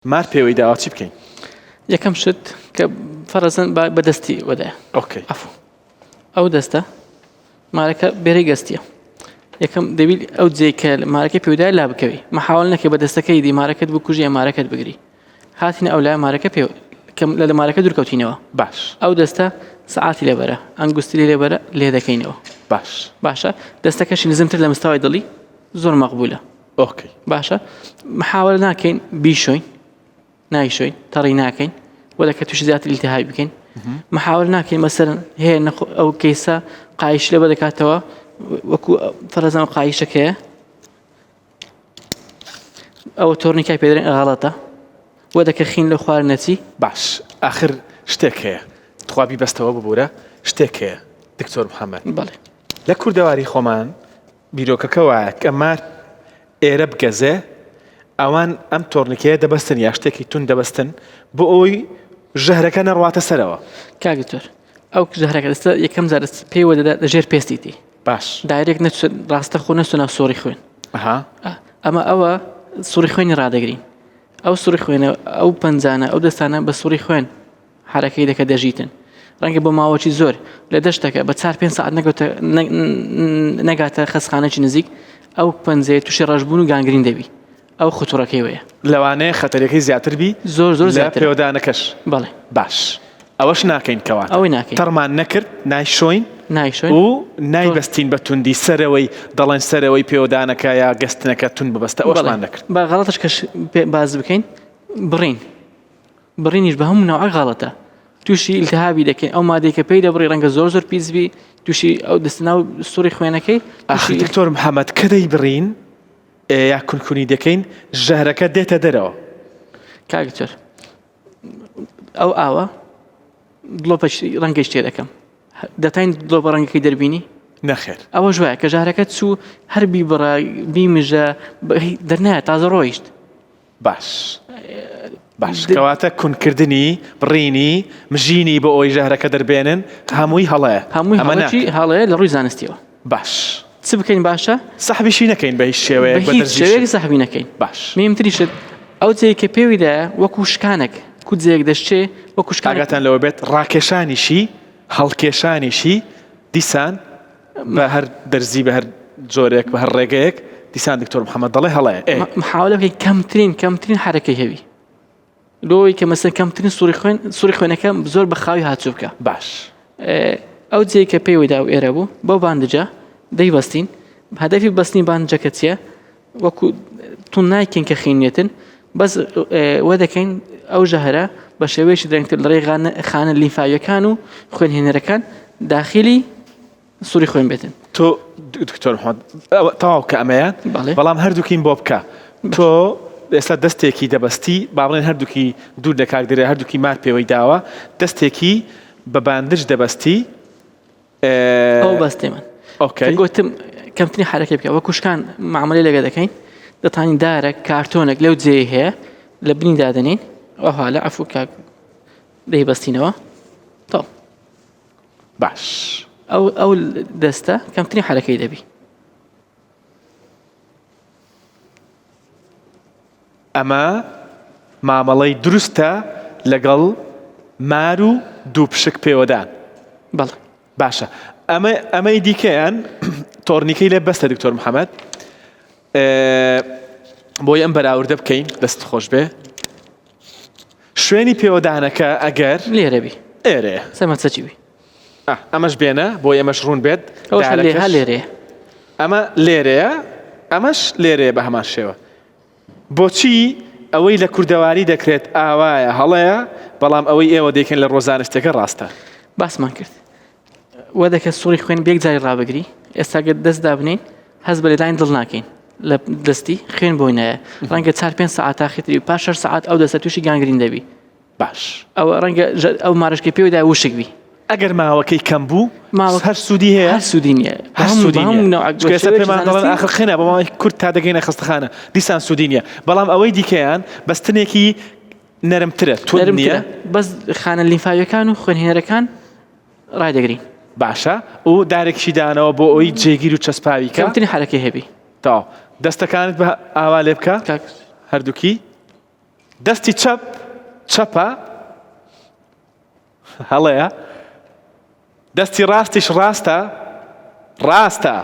مار پێوەی داوە چی بکەین؟ یەکەم شت کە فەرەزەن بە دەستی وەدایە okay عەفو ئەو دەستە مارەکە بێرەی گەستیە یەکەم دەبی ئەو جێ کە مارەکە پێودای لا بکەوی مەحاول نەکەی بە دەستەکەی دی مارەکەت بکوژی یا مارەکەت بگری هاتینە ئەو لای مارەکە پێ کەم لە مارەکە دوورکەوتینەوە باش ئەو دەستە سەعاتی لەبەرە ئەنگوستری لێبەرە لێ دەکەینەوە باش باشە دەستەکەشی نزمتر لە مستەوای دڵی زۆر مەقبولە okay باشە محاوەلە ناکەین بیشۆین نایشۆین تەڕی ناکەین وەلە کە تووشی زیاتر التهابی بکەین محاوەلە ناکەین مەسەرن هەیە ئەو کەیسە قایش لەبە دەکاتەوە وەکو فەرەزان قایشەکەیە ئەوە تۆرنیکای پێدرێن غەڵەتە وە دەکە خین لە خوار نەچی باش ئاخر شتێک هەیە تخوا بیبەستەوە ببوورە شتێک هەیە دکتۆر محەممەد بەڵێ لە کوردەواری خۆمان بیرۆکەکە وایە کە مار ئێرە بگەزێ ئەوان ئەم تۆرنیکەیە دەبەستن یا شتێکی توند دەبەستن بۆ ئەوەی ژەهرەکە نەڕواتە سەرەوە. کاک دکتۆر ئەو ژەهرەکە دەستە یەکەم جار دەست پێوە دەدا لە ژێر پێستیتی باش direct نەچێت ڕاستە خۆ نەچتە ناو سوڕی خوێن. ئەها. ئەمە ئەوە سوڕی خوێنی ڕادەگرین ئەو سوڕی خوێنە ئەو پەنجانە ئەو دەستانە بە سوڕی خوێن حەرەکەی دەکە دەژیتن ڕەنگە بۆ ماوەکی زۆر لە دەشتەکە بە چار پێ ساعت نەگەوتە نەگاتە خەسخانەکی نزیک ئەو پەنجەیە تووشی ڕەشبوون و گانگرین دەبی ئەو خطوڕەکەی وەیە لەوانەیە خەتەرەکەی زیاتر بی زۆر زۆر زیاتر پێوەدانەکەش بەڵێ باش ئەوەش ناکەین کەواتە ئەوەی ناکەین تەڕمان نەکرد نایشۆین نایشۆین و نایبەستین بە توندی سەرەوەی دەڵێن سەرەوەی پێوەدانەکە یا گەستنەکە توند ببەستە ئەوەشمان نەکرد بە غەڵەتش کەش باز بکەین بڕین بڕینیش بە هەموو نەوعێک غەڵەتە تووشی ئیلتهابی دەکەین ئەو مادەی کە پێی دەبڕی ڕەنگە زۆر زۆر پیس بی تووشی ئەو دەست ناو سوڕی خوێنەکەی ئاخر دکتۆر محەممەد کە دەیبڕین یا کونکونی دەکەین ژەهرەکە دێتە دەرەوە کاک دکتۆر ئەو ئاوە دڵۆپە ڕەنگەش تێ دەکەم دەتین دڵۆپە ڕەنگەکەی دەربینی نەخێر ئەوە وایە کە ژارەکە چوو هەر بیبڕە بیمژە دەرنایە تازە ڕۆیشت باش باش کەواتە کونکردنی بڕینی مژینی بۆ ئەوەی ژەهرەکە دەربێنن هەمووی هەڵەیە هەمووی هەمەچی هەڵەیە لە ڕووی زانستیەوە باش چ بکەین باشە سەحبیشی نەکەین بە هیچ شێوەیەک بە هیچ شێوەیەک سەحبی نەکەین باش مهمتریشت ئەو جێی کە پێویدایە وەکو شکانێک کو جێیەک دەشچێ وەکو شکانێک ئاگاتان لەوە بێت ڕاکێشانیشی هەڵکێشانیشی دیسان بە هەر دەرزی بە هەر جۆرێک بە هەر ڕێگەیەک دیسان دکتۆر محەممەد دەڵێ هەڵەیە ئێ. محاولە بکەین کەمترین کەمترین حرەکەی هەبی لۆی کە مەسەن کەمترین سوڕی خوێن سوڕی خوێنەکە زۆر بە خاوی هاتوو بکە باش ئەو جێی کە پێی ودا و ئێرە بوو بەو bandage ە دەیبەستین هەدەفی بەستنی bandage ەکە چییە وەکو تون نایکەین کە خینێتن بەس وە دەکەین ئەو ژەهرە بە شێوەیەکی درەنگتر لە ڕێی خانە لیمفاویەکان و خوێنهێنەرەکان داخلی سوری خوێن بێتن. تۆ دکتۆر محمد تەواو کە ئەمەیان بەڵام هەردووکیم بۆ بکە تۆ ئێستا دەستێکی دەبەستی با بڵێن هەردووکی دوور لە کاک دەرێ هەردووکی مار پێوەی داوە دەستێکی بە bandage دەبەستی ئەو بەستێ من okay گوتم کەمترین حرەکە بکە وەکو شکان معاملەی لەگە دەکەین دەتوانین دارێک کارتۆنێک لەو جێی هەیە لە بنی دادەنین ئەوها لە عفو کاک دەیبەستینەوە تاو باش ئەو ئەو دەستە کەمترین حرەکەی دەبی ئەمە مامەڵەی دروستە لەگەڵ مار و دووپشک پێوەدان. بەڵێ. باشە ئەمە ئەمەی دیکەیان تۆرنیکەی لێ بەستە دکتۆر محەممەد بۆی ئەم بەراوردە بکەین دەست خۆش بێ شوێنی پێوەدانەکە ئەگەر لێرەبی ئێرەیە سەمە چەچیوی ئەمەش بێنە بۆ ئێمەش ڕوون بێت لێرەیە ئەمە لێرەیە ئەمەش لێرەیە بە هەمان شێوە بۆچی ئەوەی لە کوردەواری دەکرێت ئاوایە هەڵەیە بەڵام ئەوەی ئێوە دەیکەن لە ڕووە زانستیەکە ڕاستە؟ باسمان کرد وە دەکە سوڕی خوێن بێک جاری ڕابگری ئێستا گەر دەست دابنین هەست بە لێدانی دڵ ناکەین لە دەستی خوێن بۆی نایە ڕەنگە چار پێنج سەعات تاخیتری پاش شەش سەعات ئەو دەستە تووشی گانگرین دەبی باش. ئەوە ڕەنگە ئەو مارشکەی پێوەدا وشک بی. ئەگەر ماوەکەی کەم بوو ماوە هەر سوودی هەیە؟ هەر سوودی نییە. هەر سوودی نییە. چونکە ئێستا پێمان دەڵێن ئاخر خێنا بۆ ماوەی کورت تا دەگەینە خەستەخانە دیسان سوودی نییە. بەڵام ئەوەی دیکەیان بەستنێکی نەرمترە توند نییە. بەس خانە لیمفاویەکان و خوێنهێنەرەکان ڕایدەگرین. باشە و دارێکیشی دانەوە بۆ ئەوەی جێگیر و چەسپاوی کە. کەمترین حەرەکەی هەبی. تەواو دەستەکانت بە ئاوا لێ بکە هەردووکی. دەستی چەپ چەپە هەڵەیە دەستی ڕاستیش ڕاستە ڕاستە.